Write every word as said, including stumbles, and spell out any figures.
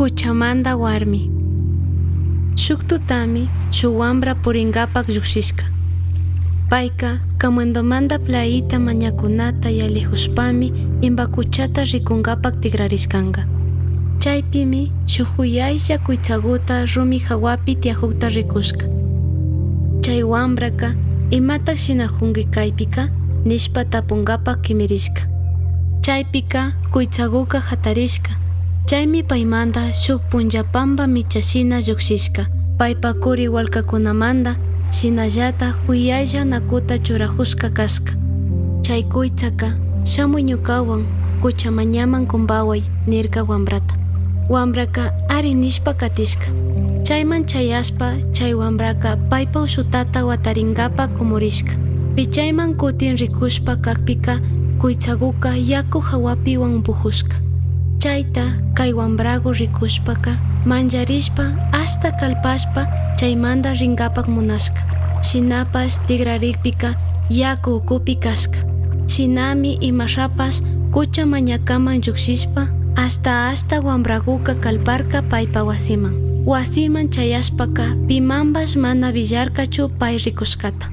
Kuchamanta warmi. Shuk tutami shuk wambra purinkapak llukshishka. Payka kamwendomanta playita mañakunata yallijushpami imba kuchata rikunkapak tikrarishkanka. Chaypimi shuk juyaylla kuytsaguta rumi jawapi tiyajukta rikushka. Chay wambraka: "¿Imatak shinajunki kaypika?" nishpa tapunkapak kimirishka. Chaypika kuytsaguka jatarishka. Chaymi paymanta shuk punllapamba micha shina llukshishka. Paypa kuri walkakunamanta shinallata juyaylla nakuta churajushka kashka. Chay kuytsaka: "Shamuy ñukawan, kucha mañaman kumbaway", nirka wambrata. Wambraka ari nishpa katishka. Chayman chayashpa chay wambraka paypa ushutata watarinkapak kumurishka. Pichayman kutin rikushpa kakpika kuytsaguka yaku jawapiwan bujushka. Chayta kay wambragu rikushpaka manllarishpa ashta kalpashpa chaymanta rinkapak munashka. Shinapash tikrarikpika yaku ukupi kashka. Shinami imashapash kucha mañakaman llukshishpa ashta ashta wambraguka kalparka paypa wasiman. Wasiman chayashpaka pimanpash mana willarkachu pay rikushkata.